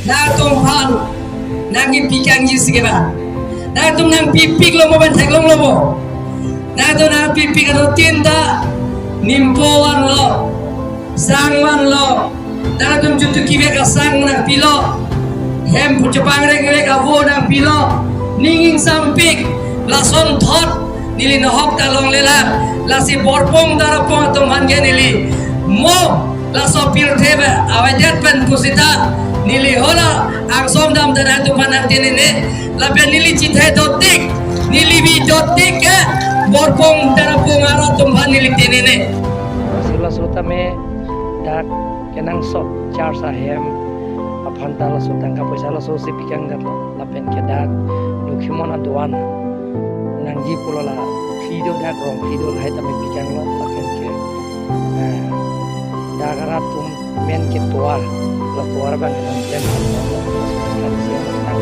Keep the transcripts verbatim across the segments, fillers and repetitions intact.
Dak atum aphan nangkipikangji si ke ba. Dak atum nangpipiklo mo pen theklonglo mo. Dak atum nangpipik atum tin ta nimpo vanlo, sang vanlo. Dak atum jutu kivek asang nangpilo. Hem pu chepangre kivek avo nangpilo. Ning ingsampik, lason thot neli nohok ta longlelang. Lasi Borpung Tarapung atum aphan ke neli mo laso pirthe ba avedet pen pusita neli hala angsong dam ta dak atum aphan nangtenene. Lapen neli chethe dotik, neli bi dotik ke Borpung Tarapung arat atum aphan neli tenene. Sila sota me dak kenangsot church ahem aphan ta laso tangka poisa laso si pikang dak lo. Lapen ke dak Lokhimon aduan nangji pulo, la phli do, dak rong phli do, lahai tame pikanglo. Lapen ke, eh, dak arat atum men ke tovar, la tovar abang ke nangtem kan siya tang.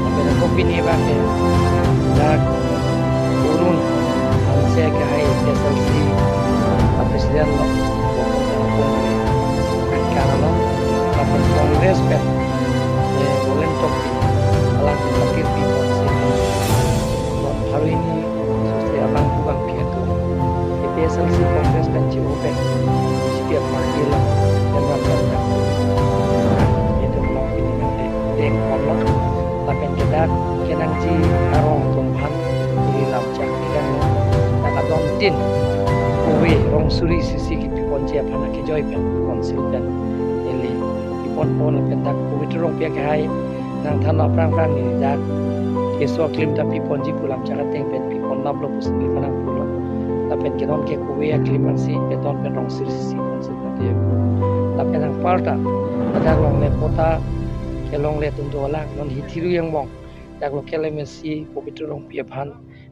Lapen kopine abang ke dak Arun Hanse ke hai S L C a president lo, Borpung Tarapung ke angkang lo. Lapen Congress pen, eh, Roland Tokbi, alang ke Pakirpi Constituency. Lo hari ini, sose abang kubang pihak lo. A P H L C Congress pen C O pen, C P M party lo, dan rakyat lo. Nah, itu lo, ini nanti, deng pon lo. Lapen ke dak, kenangji arong atum aphan, neli lamchak pikang lo. Dak adon tin, kove rong suri sisi kipi ponji aphan akejoi pen, council pen, neli pipon pon lapen dak Pabitra Rongpi ke hai nangthan aphrang aphrang neli dak keso aklim ta piponji pu lamchak ateng pen pipon laplo pusi neli kanang pulo. Lapen ke non ke kove aklim ansi beton pen rong suri sisi council pen ke. Lapen anparta ladak longle patta kelongle atum dolang, non Hithi Rui angbong dak local M A C Pabitra Rongpi aphan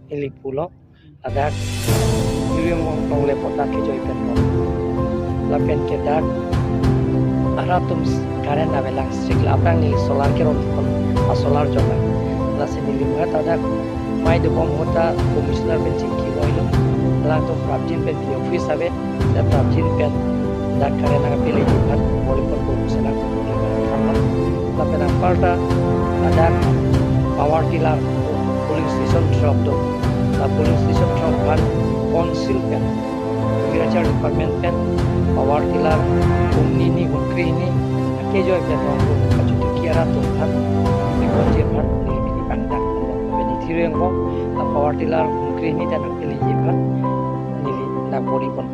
neli pulo. Ladak Hithi Rui angbong longle patta kejoi pen pon. Lapen ke dak arat atum s-, current avelang, street la aphrang neli solar keron pon, a solar jok a. Lasi neli muhat ladak mai dobom ahut ta commissioner pen chingki voilo. Alangtum prapjin pen P D O office ave, dak prapjin pen dak current nangpeleji aphan bor-i pon pu sena thanlo. Lapen anparta ladak power tiller polling station throk do. La polling station throk aphan council pen agriculture department pen power tiller hum hini hum kre hini akejoi pen rong rum kachutu kiara atum aphan, ipon je aphan neli pini pangdak. Lapen Hithi Rui angbong la power tiller hum kre hini ta nangpeleji aphan neli nang bor-i pon.